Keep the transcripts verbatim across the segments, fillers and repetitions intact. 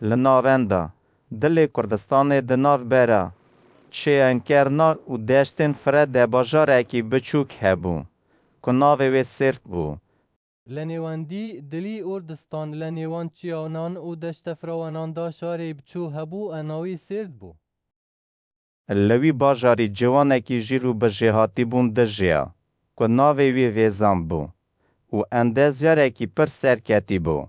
Li navenda dilê Kurdistanê di navbera çiyayên Kernar û deştên Fire de bajarekî biçûk hebû ku navê wê Sêrt bû. Li nêwendî dilî Urdistan li nêwan çiyanan û deştefirawanan de şarê biçû hebû e navî Sêrt bû. Li wî bajarî ciwanekî jî rû bi jêhatîbûn dijiya ku navê wî Rêzan bû û endezyarekî pir serketî bû.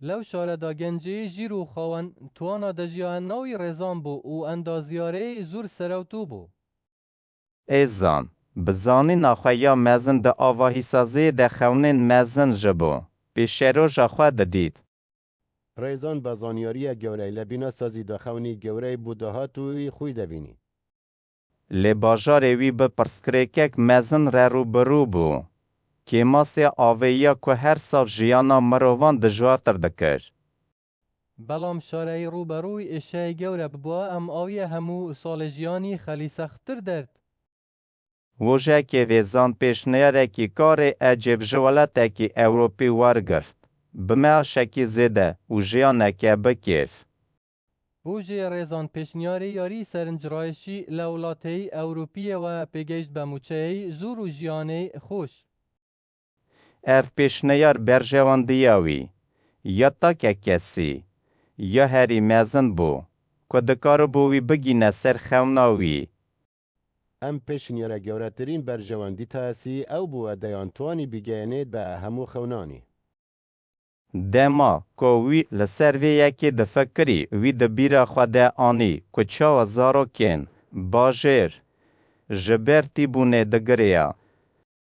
Lew şare de gencê jîr û xawen tuwana de jiya navî Rêzan bû û endazyarê zûr serewtû bû. Êzan, bi zanîna xwe ya mezin di avahîsaziyê de xewnên mezin ji bo pêşeroja xwe didît. Rêzan bi zanyariya gewrey li bîna sazî de xewnî gewrey bû dihat û wî xwî devînî. Lê bajarê wî bi pirsgirêkek mezin re rû bi rû bû. Kêmasê avê ya ku her sal jiyana mirovan dijwartir dikir. Belam şareyî rû bi rûy êşeyê gewre bibûa em awiye hemû salê jiyanî xelî sextir dert. Wojekê Rêzan pêşniyarekî karê ecêb ji welatekî Ewropî wergirt, bi meaşekî zêde û jiyaneke bi kêf. Wojê Rêzan pêşniyarê yarî serinc rayişî li welateyî Ewropî ye we pêgehişt be mûçeyeyî zûr û jiyanê xweş. Ev pêşniyar berjewendiya wî ya take kesî ya herî mezin bû ku dikaribû wî bigîne ser xewna wî. Em pêşniyara gewretirîn berjewendî tayesî ew bû we deyan twanî bîgeyênê be hemû xewnanî. Dema ku wî li ser vê yekê difikirî, wî di bîra xwe de anî ku çawa zarokên bajêr ji ber tîbûnê digiriya.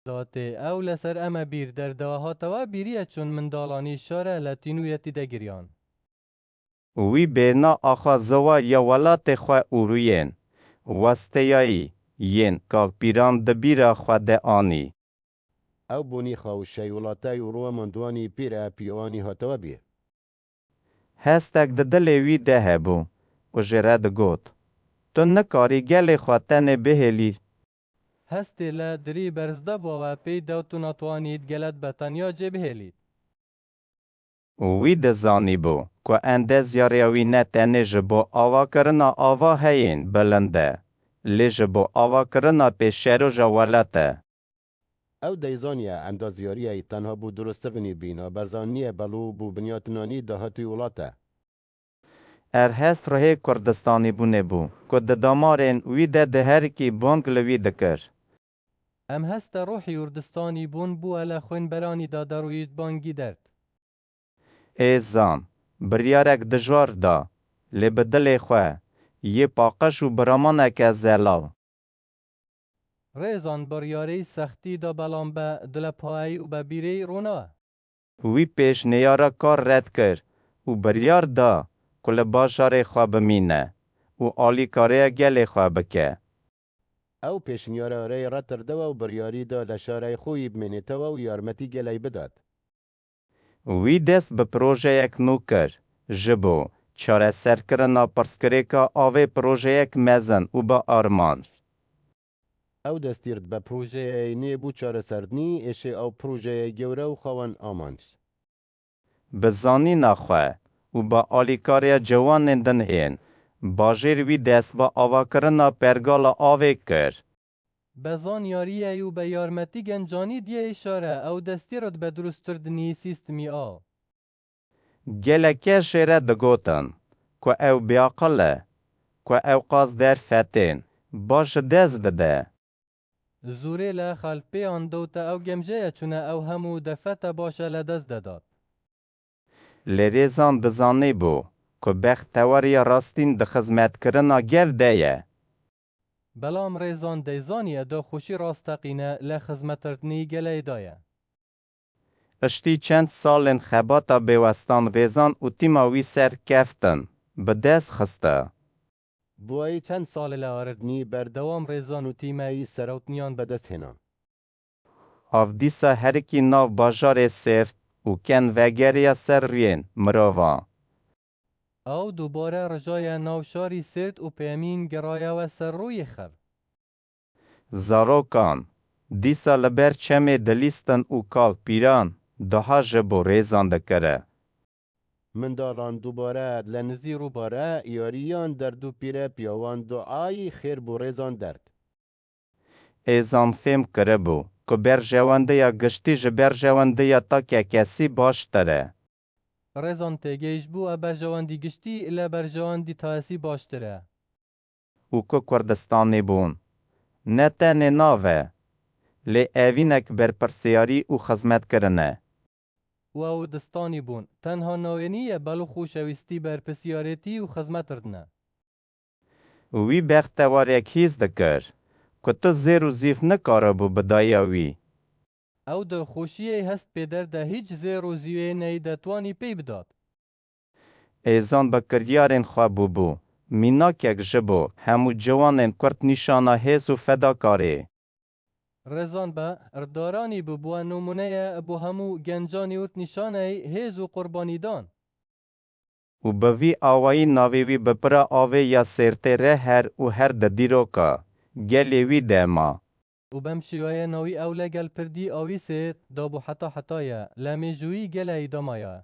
Latê ew li ser em e bîr derdewa hatewa bîriye çûn mindalanî şare li tînûyetî de giriyan. Wî bêrna axa ziwar ya welatê xwe û rûyên westeyayî yên kalpîran di bîra xwe de anî. Ew bonî xwe û şey welatey û rûwe mandiwanî pîr e pî wanî hatewe bîr. Hestek di dilê wî de hebû û jê re digot, Tu nikarî gelê xwe tenê bihêlî. Hestê le dirî berz de bû we pêy dewt û natwanît gelet be tenya cê bihêlît. Wî dizanîbû ku endezyariya wî ne tenê ji bo avakirina ava heyên bilind e, lê ji bo avakirina pêşeroja welat e. Ew deyzaniye endazyariyeyî tenha bû durustivnî bîna berzaniyê belû bû binyatinanî dahatî welat e. Erhest ruhê Kurdistanîbûnê bû ku di damarên wî de diherikî bang li wî dikir. Em heste ruhî Urdistanîbûn bû e li xwênberanî de derûyîşt bangî dert. Êzan, biryarek dijwar da, lê bi dilê xwe yê paqij û biramaneke zelal. Rêzan biryarê sextî da belam be dilepayî û be bîrê rûna. Wî pêşniyara kar red kir û biryar da ku li bajarê xwe bimîne û alîkariya gelê xwe bike. Ew pêşniyara rey retirdewe û biryarî da li şarey xwe yî bimênêtewe û yarmetî geley bidat. Wî dest bi projeyek nû kir ji bo çareserkirina pirsgirêka avê, projeyek mezin û bi armanc. Ew destî rid be projeyeyê nê bû çareserdinî êşê ew projeyê gewre û xawen amanc. Bi zanîna xwe û bi alîkariya ciwanên din ên bajêr wî dest bi avakirina pergala avê kir. Be zanyariyê û be yarmetî gencanî diyê şare ew destî rid be durustkirdinî sîstemî a. Gelek kes jê re digotin ku ew bêaqil e, ku ew qas derfetên baş ji dest bide. Zûrê le xelk pê an dewte ew gemjeye çûne ew hemû derfete baş e li dest de dat. Lê Rêzan dizanîbû ku bexteweriya rastîn di xizmetkirina gel de ye. Belam Rêzan deyzaniye daxweşî rasteqîne li xizmetkirdinî geleyê de ye. Piştî çend salên xebata bêwestan Rêzan û tîma wî serkeftin bi dest xiste. Bûyî çend salê li aridnî berdewam Rêzan û tîmeyî serewtniyan bi dest hênan. Av dîsa herikî nav bajarê Sêrt û ken vegeriya ser rûyên mirovan. Ew dubare rijaye nav şarî Sêrt û pêmîn geraye we ser rûyê xev. Zarokan dîsa li ber çemê dilîstin û kal pîran duha ji bo Rêzan dikire. Mindalan dubare le nizî rûbare yariyan derd û pîre piyawan duayî xêr bû rêzan derd. Êzan fêm kiribû ku berjewendiya giştî ji berjewendiya takekesî baştir e. Rêzan têgêyîş bû e berjewendî giştî le berjewendî taesî baştir e. Û ku Kurdistanî bûn ne tenê nav e, lê evînek berpirsiyarî û xizmetkirin e. Û ew distanî bûn tenha nawê nîye belo xweşewîstî berpirsiyarêtî û xizmetkirin e. Wî bextewarek hîs dikir ku tu zêr û zîv nikaribû bidaya wî. Ew dilxweşiyê hest pê derde hîç zêr û zîwê neyî detwanî pey bidat. Êzan bi kiryarên xwe bûbû mînakek ji bo hemû ciwanên Kurd nîşana hêz û fedakarê. Rêzan bi rdaranî bûbûe nimûneye bo hemû gencanî û nîşaneyî hêz û qurbanîdan. Û bi vî awayî navê wî bi pira avê ya Sêrtê re her û her di dîroka gelê wî de ma. Û bem şêweye navî ew le gel pirdî awî Sêrt da bo heta heta ye le mêjûyî geleyî de maye.